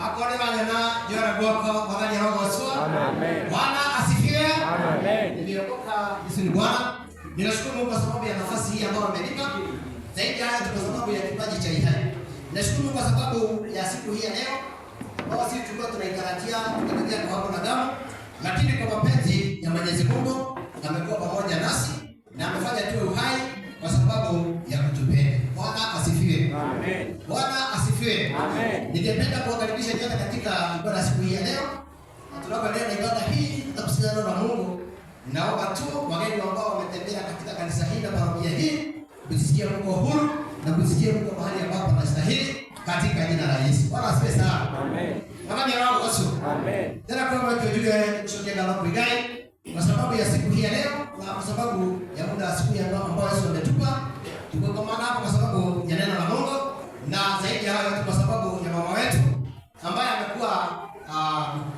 Akorwo nĩ wanyona njoera guoko, Mwathani arogocwo. Amen. Bwana asifiwe. Amen. Nimeokoka, Yesu ni Bwana. Ninashukuru Mungu kwa sababu ya nafasi hii ambayo amenipa. Zaidi ya hayo, kwa sababu ya kipaji cha uhai. Nashukuru Mungu kwa sababu ya siku hii ya leo ambao sisi tulikuwa tunaitarajia tukitegea kwa hamu na damu, lakini kwa mapenzi ya Mwenyezi Mungu amekuwa pamoja nasi na amefanya tuwe uhai kwa sababu ya kutupenda. Bwana asifiwe. Amen. Bwana asifiwe. Amen. Ningependa kuwakaribisha nyote katika ibada ya siku hii ya leo. Na tunapoendelea na ibada hii na kusikia neno la Mungu, naomba tu wageni ambao wametembea katika kanisa hili na parokia hii kujisikia mko huru na kujisikia mko mahali ambapo panastahili katika jina la Yesu. Bwana asifiwe sana. Amen. Mwathani arogocwo. Amen. Tena kwa watu ujue kushokia na Ngai kwa sababu ya siku hii ya leo na kwa sababu ya muda wa siku ya leo ambao Yesu ametupa. Tumekomana hapa kwa sababu ya neno la Mungu na zaidi ya hayo yote kwa sababu ya mama wetu ambaye amekuwa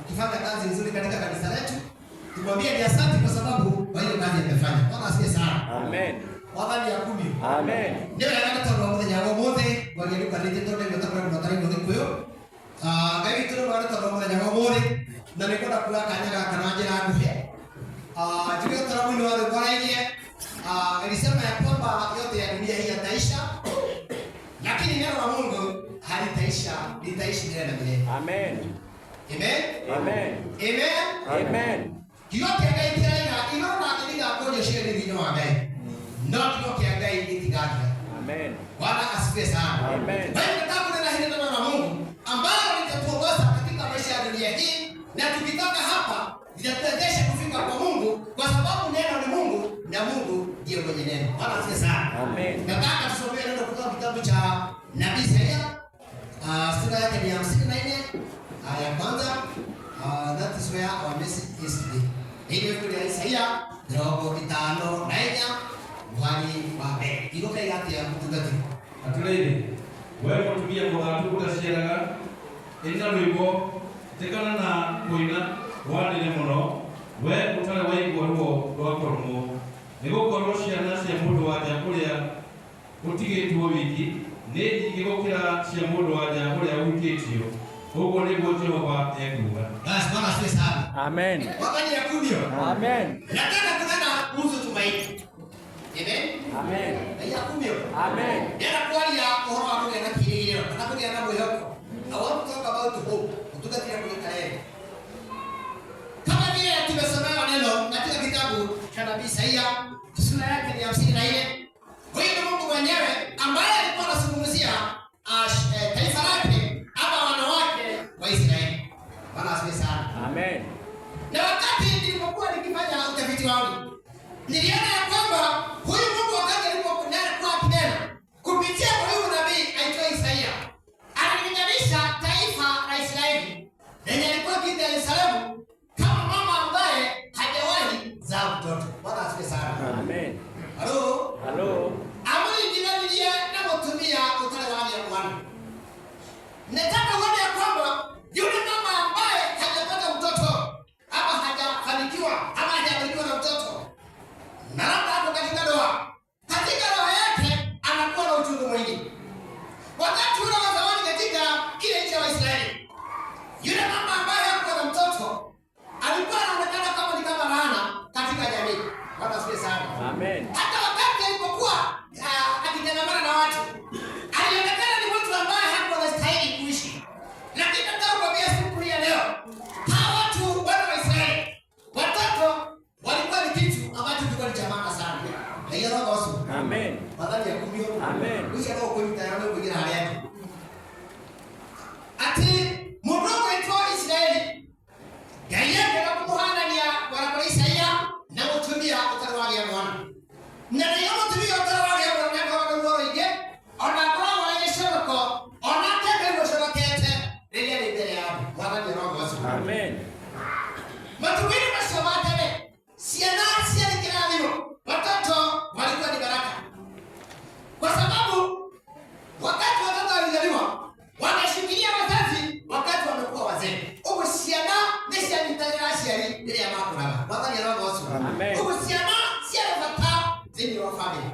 akifanya kazi nzuri katika kanisa letu. Tumwambie ni asante kwa sababu kwa hiyo kazi amefanya. Bwana asifiwe sana. Amen. Mwathani akumio. Amen. Nĩ wega nĩ tondũ wa mũthenya wa ũmũthĩ ngwaria rĩu kanĩte tondũ nĩguo takorwo matarĩ Gĩkũyũ. Ngai witũ nĩ mwega nĩ tondũ wa mũthenya wa ũmũthĩ na nĩ kwenda kuoya kanya gaka na njĩra nguhĩ. Njuge ũtara mwini wa rwĩmbo arairie, alisema ya kwamba yote ya dunia hii yataisha, lakini neno la Mungu halitaisha, litaishi milele na milele. Amen. Amen. Amen. Amen. Amen. Kiugo kĩa Ngai kĩraiga igũrũ na thĩ nĩigakũnjwo ciĩrĩ thĩinĩ wa Ngai, no kiugo kĩa Ngai gĩtigathira. Amen. Bwana asifiwe sana. Amen. Kwa hiyo nataka kunena hili neno la Mungu ambalo litatuongoza katika maisha ya dunia hii, na tukitoka hapa litatuwezesha kufika kwa Mungu, kwa sababu neno ni Mungu na Mungu ndiye mwenye neno. Bwana asifiwe sana. Amen. Nataka tusomee neno kutoka kitabu cha Nabii Isaia, sura yake ni 54 aya ya kwanza. That is where our message is today. Hii ni ibuku rĩa Isaia 54 mũhari wa mbere. Kiugo kĩraiga atĩa, mũtungatĩri? Atĩrĩrĩ, wee mũtumia mũthatu ũtaciaraga, ĩna rwĩmbo, tĩkana na kũina wanĩre mũno, wee ũtarĩ waigua ruo rwa kũrũmwo, nĩgũkorwo ciana cia mũndũ-wa-nja ũrĩa ũtigĩtwo wiki nĩ nyingĩ gũkĩra cia mũndũ-wa-nja ũrĩa ũhikĩtio. Ũguo nĩguo Jehova ekuuga. Basi, Bwana asifiwe sana. Amen. Mwathani akumio. Amen. Nataka kunena kuhusu tumaini. Amen. Amen. Ngai akumio. Amen. Ndĩrenda kwaria ũhoro wa kũgĩa na kĩĩrĩgĩrĩro kana kũgĩa na mwĩhoko. I want to talk about hope. Mũtungatĩri kũnyita reri. Kama vile tumesomewa neno katika kitabu cha Nabii Isaia sura yake ni 54. Huyu ni Mungu mwenyewe ambaye alikuwa anazungumzia taifa lake ama wanawake wa Israeli. Bwana asifiwe sana. Amen. Na wakati nilipokuwa nikifanya utafiti wangu, niliona ya kwamba huyu Mungu wakati alipokuwa akinena kupitia kwa huyu nabii aitwaye Isaia, alilinganisha taifa la Israeli lenye alikuwa akiita Yerusalemu kama mama ambaye hajawahi zaa mtoto. Bwana asifiwe sana. Amen. Halo. Hello. Amũringithanirie na mũtumia ũtarĩ wagĩa mwana. Nataka uone ya kwamba yule mama ambaye hajapata mtoto ama hajafanikiwa ama hajabarikiwa na mtoto na labda hapo katika ndoa yake anakuwa na uchungu mwingi. Wakati ule wa zamani katika ile nchi ya Waisraeli, yule mama ambaye hakuwa na mtoto alikuwa anaonekana kama ni kama laana katika jamii. Bwana asifiwe sana. Amen. Hata wakati alipokuwa akitangamana na watu alionekana ni mtu ambaye hakuwa anastahili kuishi. Lakini nataka kuambia siku hii ya leo, hawa watu wana wa Israeli, watoto walikuwa ni kitu ambacho kilikuwa ni cha maana sana. Na hiyo roho wasu. Amen. Mwathani akumio. Amen. Ucio no kũnyita na no kũingĩra harĩa angĩ. Ati mũndũ ũgwĩtwo Isiraeli, Ngai endaga kũmũhanania warakũrĩ Isaia na mũtumia ũtarĩ wagĩa mwana. Na rĩrĩa mũtumia ũtarĩ wagĩa mwana nĩakoragwo na ruo rũingĩ, ona akoragwo arĩ gĩconoko, ona akekaigua aconokete rĩrĩa arĩ mbere ya andũ. Mwathani arogocwo. Amen. Matukũ-inĩ macio ma tene, ciana ciarĩ kĩrathimo, watoto walikuwa ni baraka, kwa sababu wakati watoto walizaliwa wanashikilia wazazi wakati wamekuwa wazee. Ũguo ciana nĩ cianyitagĩra aciari rĩrĩa makũraga. Mwathani arogocwo. Amen. Ũguo ciana ciarĩ bata thĩinĩ wa family.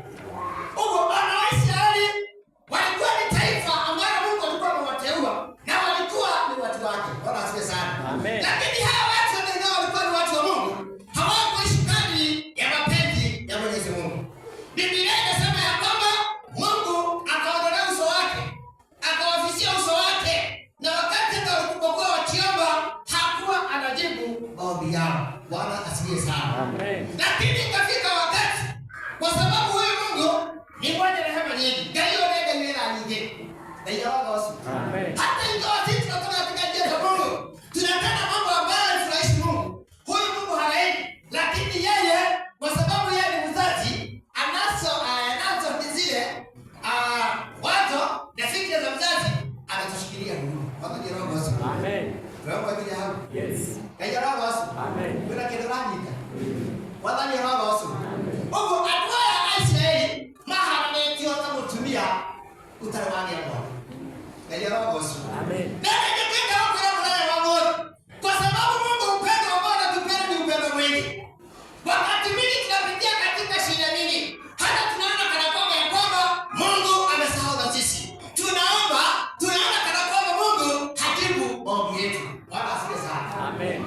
Ũguo wana wa Israeli walikuwa ni taifa ambalo Mungu alikuwa amewateua na walikuwa ni watu. Amen. Lakini hawa watu ambao walikuwa ni watu wa Mungu hawakuishi kadri ya mapenzi ya Mwenyezi Mungu. Biblia inasema ya kwamba Mungu akaondolea uso wake, akawafishia uso wake, na wakati hata walipokuwa wakiomba hakuwa anajibu maombi yao. Bwana asifiwe sana. Amen. Lakini ikafika wakati, kwa sababu huyu Mungu ni mwenye rehema nyingi, Ngai ũrĩa Ngai wĩra nyingĩ, Ngai arogoocwo. Amen. Hata ingawa sisi tunatoka katika njia za Mungu, tunatenda mambo ambayo hayafurahishi Mungu, huyu Mungu halaini, lakini yeye kwa sababu yeye ni mzazi, anazo zile wazo na fikra za mzazi, anatushikilia huruma. Mwathani arogoocwo. Amen. Tũramwagĩria hau. Yes. Ngai arogoocwo. Amen. Kwĩna kĩndũ ũranyita? Mwathani arogoocwo. Ũguo andũ aya a Isiraeli maharanĩtio ta mũtumia ũtarĩ wagĩa mwana. Ngai arogoocwo. Amen. Na ningependa kukwambia mwana wa Mungu, kwa sababu Mungu upendo ambao anatupenda ni upendo mwingi. Wakati mwingi tunapitia katika shida nyingi, hata tunaona kana kwamba ya kwamba Mungu amesahau na sisi. Tunaomba, tunaona kana kwamba Mungu hajibu maombi yetu. Bwana asifiwe sana. Amen.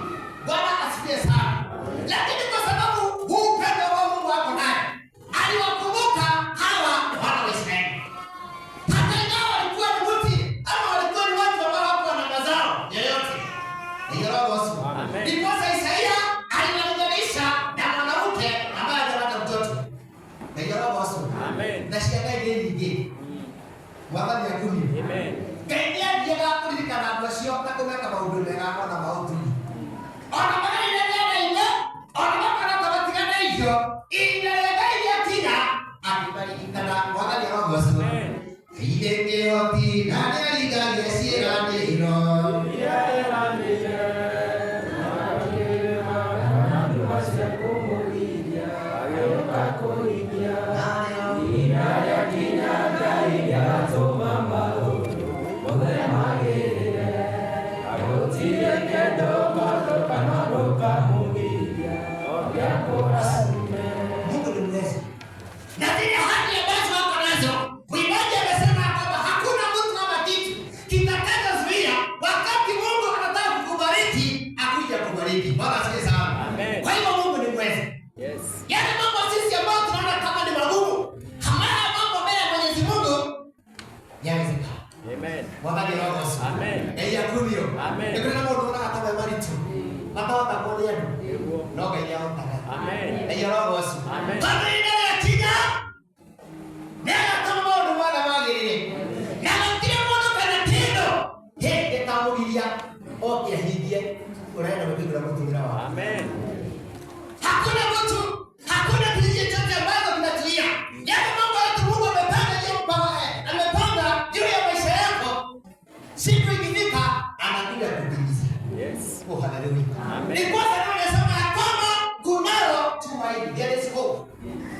Bwana asifiwe sana. Lakini kwa sababu huu upendo wa Mungu wako naye, aliwakumbuka hawa wana wa Israeli. Hata ingawa walikuwa ni mti ama walikuwa ni watu ambao hawakuwa na mazao yoyote. Amen. Ndiposa Isaia aliwalinganisha na mwanamke ambaye hajapata mtoto. Amen. Na ciana iria nyingĩ. Mwathani akumio. Amen. Ngai nĩathiaga kũririkana andũ acio na kũmeka maũndũ mega ona ma ũtugi. Ona magereire mĩena-inĩ, ona makoretwo matiganĩirio, ihinda rĩa Ngai rĩakinya, akĩmaririkana. Mwathani arogoocwo. Amen. Ngai nĩ kĩhoti na nĩaringagia ciĩranĩro. Mungu ni mlezi. Na zile haki ambazo wako nazo, mwimbaji amesema kwamba hakuna mtu ama kitu kitakachozuia wakati Mungu anataka kukubariki, akuja kubariki. Bwana asifiwe sana. Amen. Kwa hivyo Mungu ni mweza. Yes. Yale mambo sisi ambayo tunaona kama ni magumu, haya mambo mbele ya Mwenyezi Mungu yawezekana. Amen. Mwathani arogoocwo. Amen. Ngai akumio. Amen. Nĩ kũrĩ na maũndũ wonaga ta me maritũ. Matahotagwo nĩ andũ. Nĩguo. No Ngai nĩahotaga. Amen. Ngai arogoocwo. Amen. Tondũ ihinda rĩakinya, nĩagatũma maũndũ mothe magĩrĩre. Na gũtirĩ mũndũ kana kĩndũ gĩkamũgiria oke ahingie ũrenda gũtuĩka mũtũrĩre wake. Amen. Hakuna mtu, hakuna kijiji chochote ambacho kinatulia. Yale mambo yote Mungu amepanga juu amepanga juu ya maisha yako. Siku ikifika anakuja kutimiza. Yes. Oh, haleluya. Amen. Ni kwa sababu nasema ya kwamba kunalo tumaini. There is hope.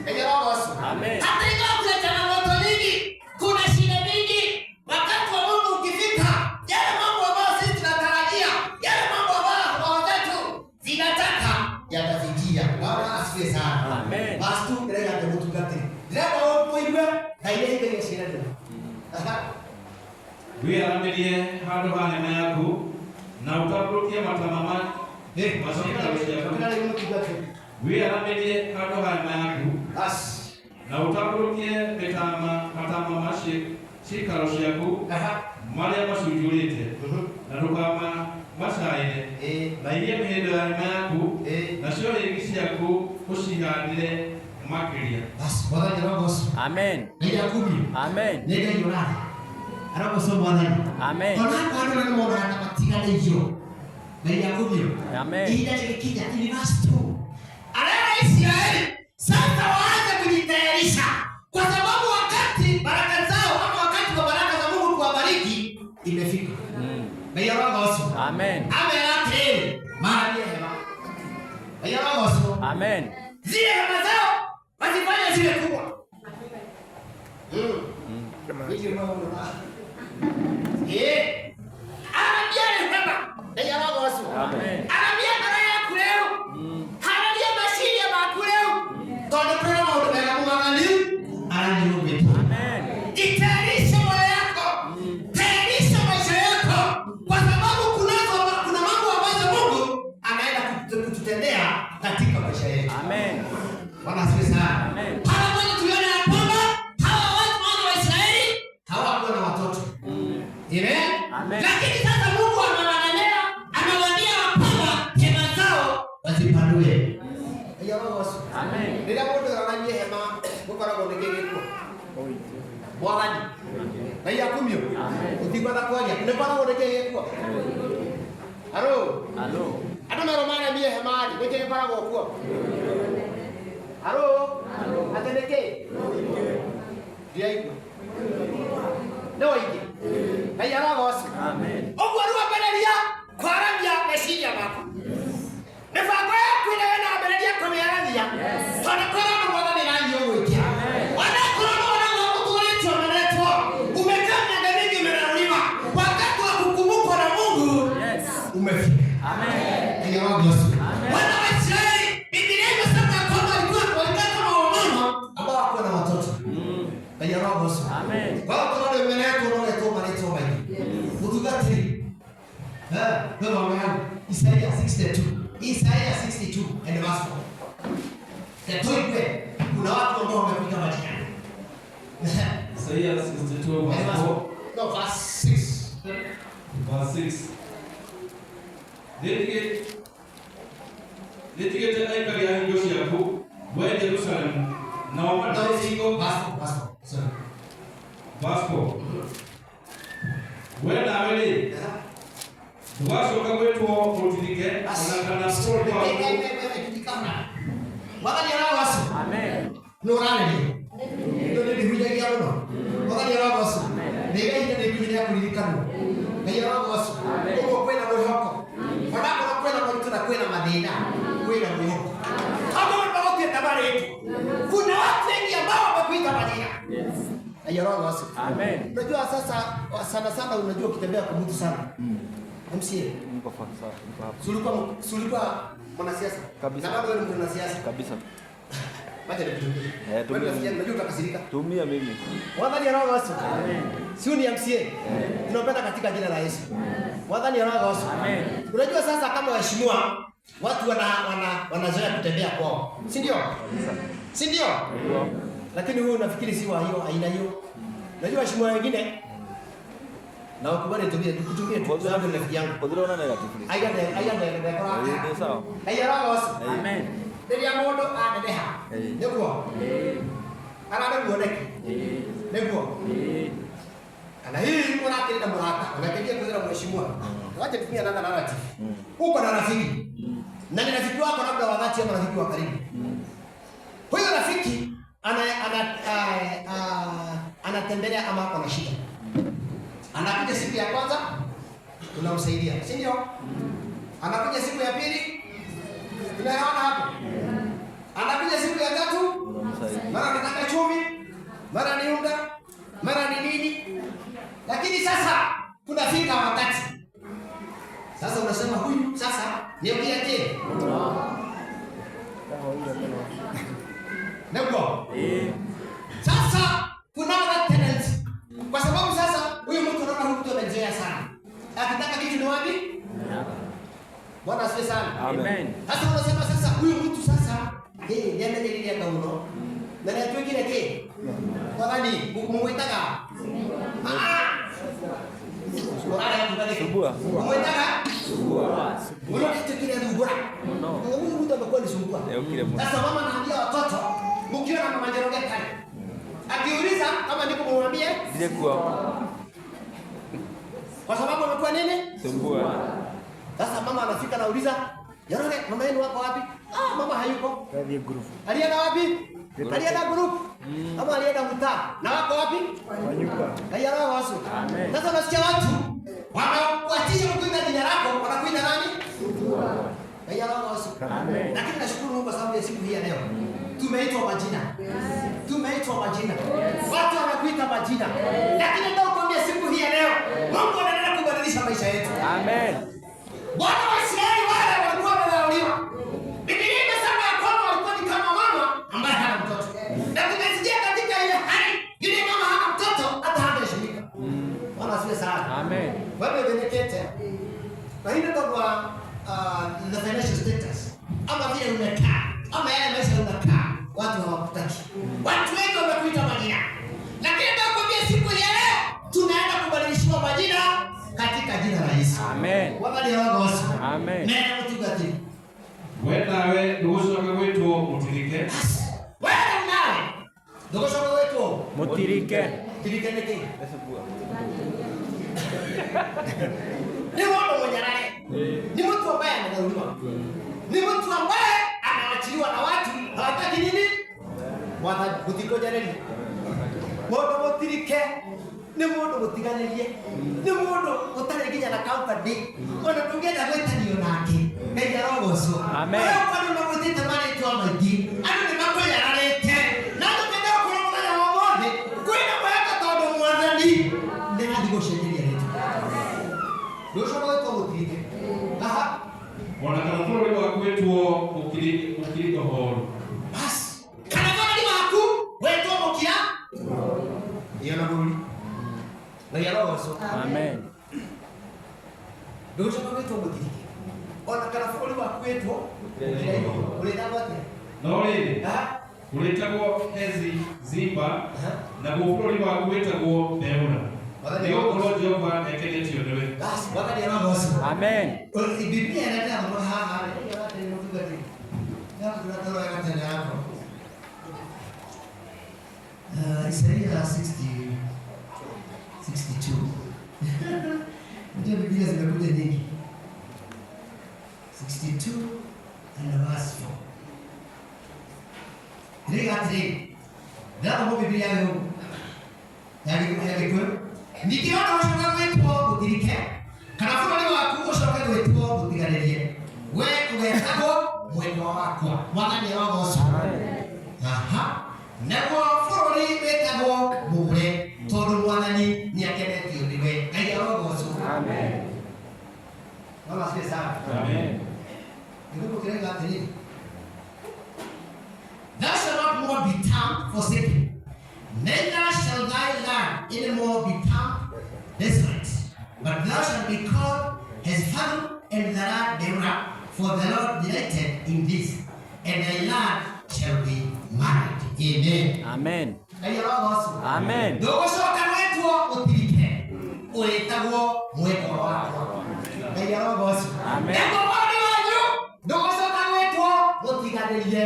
Ngai arogoocwo. Amen. Hata ingawa kuna changamoto nyingi, kuna shida nyingi, wakati wa Mungu ukifika, yale mambo ambayo sisi tunatarajia, yale mambo ambayo roho zetu zinataka yatafikia. Bwana asifiwe sana. Amen. Verse 2 ndĩraiga mũtungatĩri. Ndĩrenda ũigue Ngai nĩahingagia ciĩranĩro. Aha. Wĩyaramĩrie handũ ha hema yaku na ũtambũrũkie matama ma maciikaro ciaku. Ndĩrarĩ mũtungatĩri. Wĩyaramĩrie handũ ha hema yaku Bas. na ũtambũrũkie mĩtama matama ma ciikaro ciaku Aha. marĩa macunjurĩte Mhm. na ndũkamacaĩre Ĩĩ. na iria mĩhĩndo ya hema yaku Ĩĩ. nacio hĩngi ciaku ũcihandĩre makĩria. Bas, Mwathani arogoocwo. Amen. Ngai akumio. Amen. Nĩ Ngai ũrathi. Arogoocwo Mwathani. Amen. Ona akorwo andũ nĩ monaga ta matiganĩirio. Ngai akumio. Amen. Ihinda rĩgĩkinya in verse 2. Anaona Israeli sasa waanze kujitayarisha kwa sababu wakati baraka zao ama wakati wa baraka za Mungu kuwabariki imefika. Ngai arogoocwo. Amen. Amera atĩrĩrĩ, maharie hema. Ngai arogoocwo. Amen. Zile hema zao wazifanye ziwe kubwa. Hiyo maũndũ Anaambia hema. Ngai arogoocwo. Amen. Anaambia ngoro yaku rĩu. Hararia meciria maku rĩu. Tondũ kwĩna maũndũ mega Mwathani aranyũmbĩte. Amen. Jitayarishe moyo yako. Tayarisha maisha yako kwa sababu kuna mambo ambayo Bwana asifiwe sana. Amen. Pale mwanzo tuliona ya kwamba hawa watu wana wa Israeli hawakuwa na watoto. Amen. Amen. Lakini sasa Mungu anawanenea, anawaambia ya kwamba hema zao wazipanue. Ya Yesu. Amen. Rĩrĩa mũndũ aronania hema gũkoragwo nĩ gĩgĩkwo mwathani na iakumio ũtigwatha kwaria nĩ koragwo nĩ gĩgĩkwo aro Alo. andũ merwo maramie hema rĩ nĩ gĩgĩkoragwo kuo aro atĩ nĩ kĩ ndiaigua nĩ waingĩ Ngai arogocwo. Amen. Ũguo rĩu ambĩrĩria kwaramia meciria maku mĩbango yaku ĩrĩa wĩna ambĩrĩria kũmĩaramia tondũ korwo nĩ mwathani arathiĩ ũgwĩkĩra onakorwo nĩ wonaga ũtũrĩtio ũmenetwo umekaa miaka mingi umerauliwa wakati wa kukumbukwa na Mungu Yes. umefika. Amen. Ngai arogocwo. Amen. Wana wa Israeli Biblia imesema ya kwamba walikuwa kama wamama ambao hawakuwa na watoto. Ngai arogocwo. Amen. Kwa hiyo tunaona imeletwa unaoletwa maletwa maingĩ. Mũtungatĩri. Eh, nĩ mama yangu. Isaiah 62. Isaiah 62 and verse 4. Tuipe kuna watu ambao wamefika majina. Isaiah 62 And verse verse 4. No, verse 6. Verse 6. Nĩndigĩte aikari a hingo ciaku, wee Jerusalemu, nao No, matirĩ hingo verse 4, verse 4. Sorry. Verse 4. Wee nawe-rĩ, ndũgacoka gwĩtwo mũtirike o na kana bũrũri waku Mwathani arogocwo. Amen. Nĩ ũrarĩria. Nĩ ndĩhunjagia mũno. Mwathani arogocwo. Nĩ ihinda rĩngĩ rĩa kũririkanwo. Ngai arogocwo. Ũguo kwĩna mwĩhoko. Onakorwo kwĩna moritũ na kwĩna mathĩna, kwĩna mwĩhoko. Tondũ nĩmagũtuĩte marĩtwa. Kuna watu wengi ambao wamekuita majina. Yes. Ngai arogocwo. Amen. Unajua sasa sana sana unajua ukitembea kwa mtu sana. MCA. Niko sawa, niko hapa. Sulikuwa mwanasiasa. Kabisa. Na bado wewe ni mwanasiasa. Kabisa. Wacha nikutumie. Eh, tumia. Wewe unasikia unajua utakasirika. Tumia mimi. Mwathani arogocwo. Amen. Si ni MCA. Tunapenda katika jina la Yesu. Mwathani arogocwo. Amen. Unajua sasa kama waheshimiwa watu wana wanazoea kutembea kwao. Si ndio? Si ndio? Lakini wewe unafikiri si wa hiyo aina hiyo. Unajua waheshimiwa wengine na ukubali tumie tukutumie tu sababu ni rafiki yangu. Kodhiro ona negative. Aiga ne aiga ne ne kwa. Ni sawa. Ngai arogocwo. Amen. Rĩrĩa mũndũ aneneha nĩguo ararĩ muoneki nĩguo kana hihi mũrakĩrĩ na mũrata ũgateithia kwĩra mheshimiwa wacha tutumie another narrative uko na rafiki na ni rafiki wako labda wa dhati ama rafiki wa karibu huyo rafiki anatembelea ama ako na shida anakuja siku ya kwanza tunamsaidia si ndio anakuja siku ya pili tunaelewana hapo anakuja siku ya tatu Unamsaidia. mara anataka chumvi, mara ni unga, mara ni nini. Lakini sasa kunafika wakati sasa unasema huyu sasa niongea tena Ndio. Sasa kuna tendency kwa sababu sasa huyu mtu anaona huyu mtu amezoea sana, akitaka kitu ni wapi? Bwana asifiwe sana. Amen. Sasa unasema sasa huyu mtu sasa eh niamenyeririe kauno na nĩatuĩkire kĩ mwathani mũmwĩtaga Subua. mũmwĩtaga mũno nĩatuĩkire thumbũra huyu mtu amekuwa ni sumbua. Yokire mũno. Sasa mama anaambia watoto mkiona mama Njoroge pale akiuliza kama niko mumwambie Ndiye kuwa kwa sababu amekuwa nini? sumbua. Sasa mama anafika anauliza, Njoroge mama yenu wako wapi? Ah, mama hayuko. Alienda wapi? Alienda group. Ama alienda mtaa. Na wako wapi? Ngai arogocwo. Amen. Sasa unasikia watu wanakuatisha kukuita jina lako, wanakuita nani? Ngai arogocwo. Amen. Lakini nashukuru Mungu kwa sababu ya siku hii ya leo. Tumeitwa majina. Tumeitwa majina. Watu wanakuita majina. Lakini ndio kuambia siku hii ya leo, Mungu anaendelea kubadilisha maisha yetu. Amen. Bwana wa Israeli wale walikuwa wamedharauliwa. Biblia imesema ya kwamba walikuwa ni kama mama ambaye hana mtoto. Na tumesikia katika ile hali, yule mama hana mtoto hata hangeheshimika. Bwana asifiwe sana. Amen. Wewe benekete. Na hii ndio kwa the financial status. Ama vile umekaa, ama yale maisha unakaa. Watu hawakutaki. Watu wengi wamekuita majina. Lakini nakwambia siku ya leo tunaenda kubadilishiwa majina katika jina la Yesu. Amen. Wabali wako. Amen. Neno mtungatiri. We nawe ndũgũcoka gwĩtwo mũtirike. Wewe nawe ndũgũcoka gwĩtwo Mutirike. Mutirike nĩkĩ? Ni mũndũ mũnyarare. Ni mtu ambaye anadharauliwa. Ni mtu ambaye anaachiliwa na watu hawataki nini? Gũtikũnjarĩria. Mũndũ mũtirike nĩ mũndũ mũtiganĩrie. Nĩ mũndũ ũtarĩ nginya na company. Ona ndũngĩenda gwĩtanio nake. Ngai arogocwo. Amen. Rĩu kwani nĩmagwĩtĩte marĩtwa maingĩ. Andũ nĩmakwĩnyararĩte. Na tũkĩenda gũkorwo mũthenya wa ũmũthĩ kwĩna mwehoko tondũ Mwathani nĩarathiĩ gũcenjeria rĩtwa. Ndũgũcoka gwĩtwo mũtirike. Aha. Ona kana bũrũri waku wĩtwo mũkiri ũhoru. Bas. Kana bũrũri waku wĩtwo mũkira. Iyo na bũrũri. Ngai arogocwo. Amen. Ndũgũcoka gwĩtwo mũtirike. Ona kana bũrũri waku wĩtwo ũrĩtagwo atĩa? No rĩrĩ, Aha. ũrĩtagwo Hezi Ziba, Aha. naguo bũrũri waku wĩtagwo Beula. Nĩgũkorwo Jehova nĩakenetio nĩwe. Bas, Mwathani arogocwo. Amen. Biblia inaendelea mambo haha. Isaia 62. Ndio Biblia zimekuja nyingi. 62 and verse 4. Rĩga atĩrĩrĩ, ndĩrathoma Biblia ya Gĩkũyũ. Ningĩ ona ũcoke gwĩtwo mũtirike, kana bũrũri waku ũcoke gwĩtwo mũtiganĩrie, we ũgetagwo mwendwa wakwa. Mwathani arogocwo. Aha. Naguo bũrũri wĩtagwo mũgũre, tondũ Mwathani nĩakenetio nĩwe. Ngai arogocwo. Amen. Bwana asifiwe sana. Amen. Nĩguo kĩrauga atĩrĩrĩ, Thou shalt not more be termed forsaken, neither shall thy land any more be termed desolate, but thou shalt be called Hezphanu and the land Beulah, for the Lord delighted in this, and thy land shall be married. Amen. Amen. Ngai arogocwo. Amen. Ndũgũcoka gwĩtwo mũtirike, ũrĩtagwo mwendwa wakwa. Ngai arogocwo. Amen. Naguo bũrũri wanyu ndũgũcoka gwĩtwo mũtiganĩrie,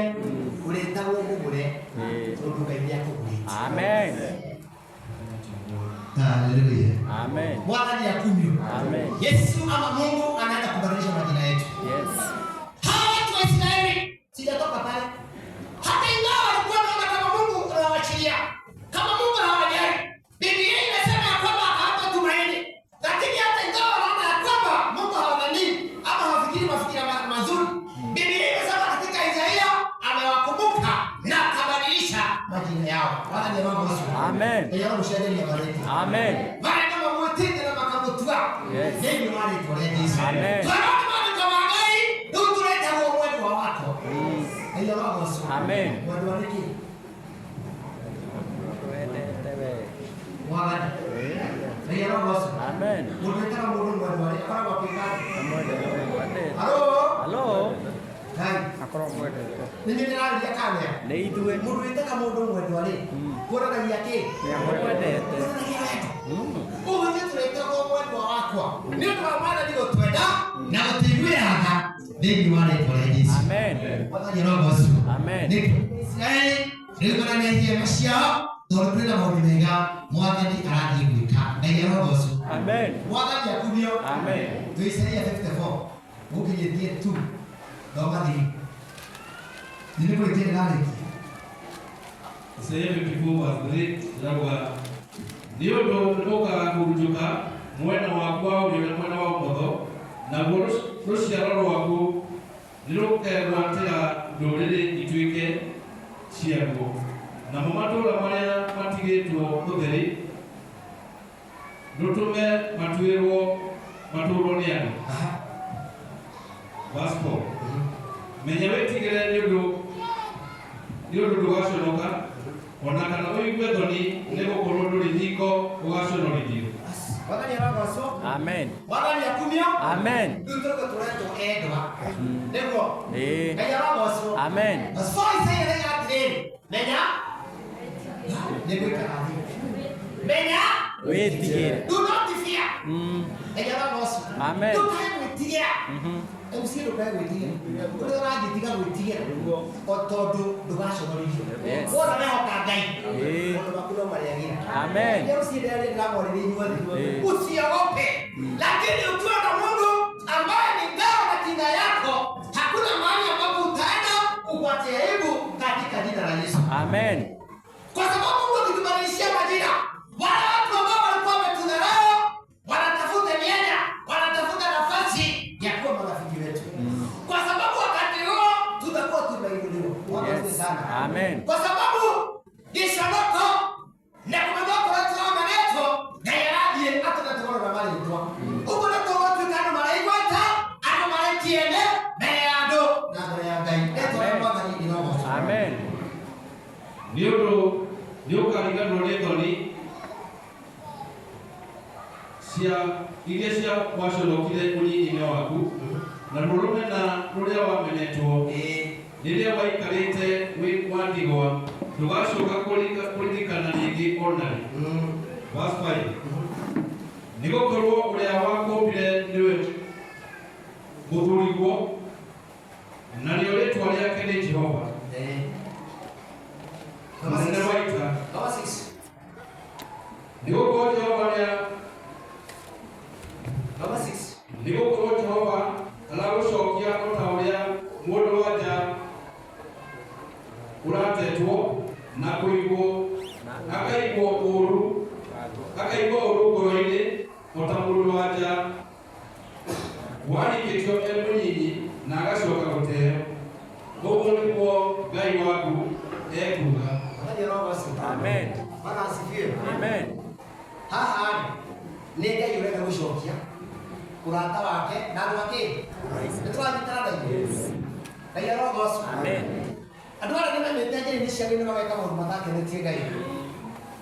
ũrĩtagwo mũgũre, tondũ Ngai nĩakũgũrĩte. Amen. Haleluya. Amen. Mwathani akumio. Amen. Yesu ama Mungu anaenda kubadilisha majina yetu. Yes. Hawa watu wa Israeli sijatoka pale. Hata ingawa walikuwa wanaona kama Mungu anawachilia, kama Mungu hawajali. Biblia inasema ya kwamba akawapa tumaini. Lakini hata ingawa wanaona ya kwamba Mungu hawadhamini ama hawafikiri mafikira mazuri, Biblia inasema katika Isaia amewakumbuka na akabadilisha majina yao. Bwana ni wangu. Amen. Ndio mshahidi ya baraka. Amen. Bwana kama mwetete na makamutua. Yes. Ndio wale tuone Yesu. Amen. Tunaona maandiko ma Ngai, rĩu tũretagwo mwendwa wako. Ngai arogocwo. Amen. Mwendwa nĩ kĩ? Mwathani. Ngai arogocwo. Amen. Mũndũ wĩtaga mũndũ mwendwa rĩ, akoragwo akĩka atĩa? Halo? Hello. Ngai. Akorwo mwendete. Nĩ niĩ ndĩrarĩria kana? Nĩ ithuĩ. Mũndũ wĩtaga mũndũ mwendwa rĩ, kuonanagia kĩ? Mwendete. Kuonanagia wendo. Ũguo ithuĩ tũretagwo mwendwa wakwa. Nĩ ũndũ wa Mwathani gũtwenda na gũtũiguĩra tha thĩinĩ wa rĩĩtwa rĩa Jesũ. Amen. Mwathani arogocwo. Amen. Nĩ Isiraeli rĩu maranĩtie hema ciao tondũ kwĩna maũndũ mega Mwathani arathiĩ gwĩka. Ngai arogocwo. Amen. Mwathani akumio. Amen. Twĩ Isaia 54 gũkinyĩtie 2 thoma 3. Nĩ nĩkũrĩkia ndĩrarĩkia. Isaia 54 verse 3 ĩrauga, nĩ ũndũ nĩũkahurunjũka mwena waku wa ũrĩo na mwena wa ũmotho, naguo rũciaro rwaku nĩrũkegwatĩra ndũrĩrĩ ituĩke ciaguo, namo matũũra marĩa matigĩtwo ũtheri rũtũme matũũrwo nĩ andũ. Aha. Verse 4. Menya wĩtigĩre nĩ ũndũ ndũgaconoka, ona kana ũigue thoni nĩgũkorwo ndũrĩ hingo ũgaconorithio. Mwathani arogocwo. Amen. Mwathani akumio. Amen. Rĩu tũrauga tũretwo endwa. Nĩguo. Ĩĩ. Ngai arogocwo. Amen. Verse 4 Isaia ĩrauga atĩrĩrĩ, Menya nĩgũikara thĩ. Menya Wĩtigĩre. do not fear. Menya rogoco. Amen. Ndũkae gwĩtigĩra. MC ndũkae gwĩtigĩra. Ũrĩa ũragĩtiga gwĩtigĩra o tondũ ndũgaconorithio. Yes. Wona wehoka Ngai. Ĩĩ. Maũndũ maku no marĩagĩra. Amen. MC ndĩrarĩ ndĩramwarĩria inyuothe. Ĩĩ. Usiogope. Lakini ukiwa na Mungu ambaye ni ngao na kinga yako, hakuna mahali ambapo utaenda upate aibu katika jina la Yesu. Amen. Kwa sababu Mungu akitubadilishia majina, wale watu ambao walikuwa wametudharau wanatafuta mianya, wanatafuta nafasi ya kuwa marafiki wetu. Kwa sababu wakati huo tutakuwa tumeinuliwa. Bwana Yes. asifiwe sana. Amen. Kwa sababu gĩconoko na kũmenya okorwo tũramenetwo Ngai arathiĩ atũgatũgoro na marĩtwa. Ũguo nĩ tũgũtuĩka andũ maraigweta, andũ marĩ kĩene mbere ya andũ na mbere ya Ngai. Rĩtwa rĩa Amen. Mwathani rĩrogocwo. Amen. Nĩ ũndũ nĩ ũkariganĩrwo nĩ thoni cia iria cia waconokire ũnyinyi-inĩ waku na ruo rũmena rũrĩa wamenetwo Ĩĩ. rĩrĩa waikarĩte wĩ wa ndigwa ndũgacoka kũririkana rĩngĩ o na rĩ. Verse 5. Nĩgũkorwo ũrĩa wakũũmbire nĩwe mũthuriguo narĩo rĩĩtwa rĩake nĩ Jehova Ĩĩ. mũnene wa ita. Number 6. Nĩgũkorwo Jehova nĩa Number 6. nĩgũkorwo Jehova aragũcokia o ta ũrĩa mũndũ wa nja ũratetwo na kũigwo akaigwo ũũru akaigwo ũũru ngoro-inĩ o ta mũndũ wa nja warikĩtio e mũnyinyi na agacoka gũteo. Ũguo nĩguo Ngai waku ekuuga. Mwathani arogocwo. Amen. Bwana asifiwe. Amen. Haha rĩ nĩ Ngai ũrenda gũcokia ũrata wake na andũ akĩ nĩ tũranyitana na ithuĩ. Ngai arogocwo. Amen. Andũ arĩa nĩ memĩte njĩra-inĩ cia Ngai nĩ mageka maũndũ matakenetie Ngai.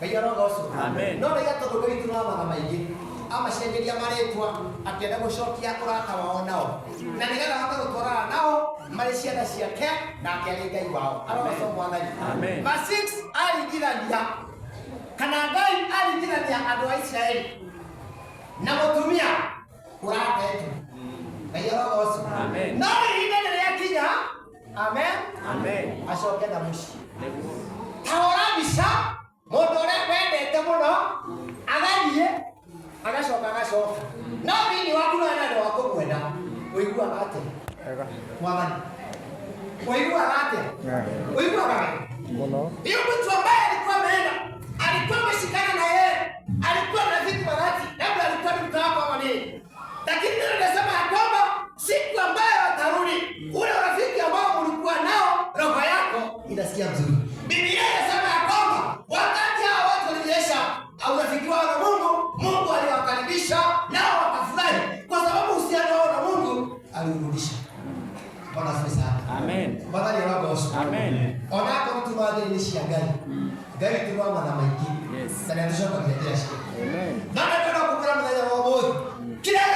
Ngai arogocwo. Amen. No rĩrĩa tondũ Ngai witũ nĩ wa matha maingĩ amacenjeria marĩtwa akĩenda gũcokia ũrata wao nao na nĩgetha ahote gũtwarana nao marĩ ciana ciake nake arĩ Ngai wao. Arogocwo Mwathani. Amen. Verse 6 aringithania kana Ngai aringithania andũ a Isiraeli na mũtumia ũratetwo. Ngai arogocwo. Amen. No ihinda rĩrĩa amen Amen. acoke na mũciĩ. Nĩguo. Ta hũra mbica mũndũ ũrĩa wendete mũno agathiĩ agacoka agacoka no thĩinĩ waku no ena wa kũmwenda ũiguaga atĩa Mwathani ũiguaga atĩa ũiguaga wega. Mũno. Huyo mtu ambaye alikuwa ameenda, alikuwa ameshikana na yeye, alikuwa rafiki wa dhati, labda alikuwa ni mtu wako ama nini, lakini neno linasema ya kwamba siku ambayo atarudi, ule urafiki ambao mlikuwa nao, roho yako inasikia mzuri. Biblia inasema ya kwamba wakati hao watu walionyesha urafiki wao na Mungu, Mungu aliwakaribisha nao wakafurahi, kwa sababu uhusiano wao na Mungu aliurudisha. Bwana asifiwe sana. Amen. Mwathani arogocwo. Amen. Onakorwo tumathĩrĩ cia Ngai, Ngai witũ nĩ wa matha maingĩ Yes. na nĩ atũcokagia njĩra ciake. Amen. Na nĩ kwenda kũmwĩra mũthenya wa ũmũthĩ kĩrĩa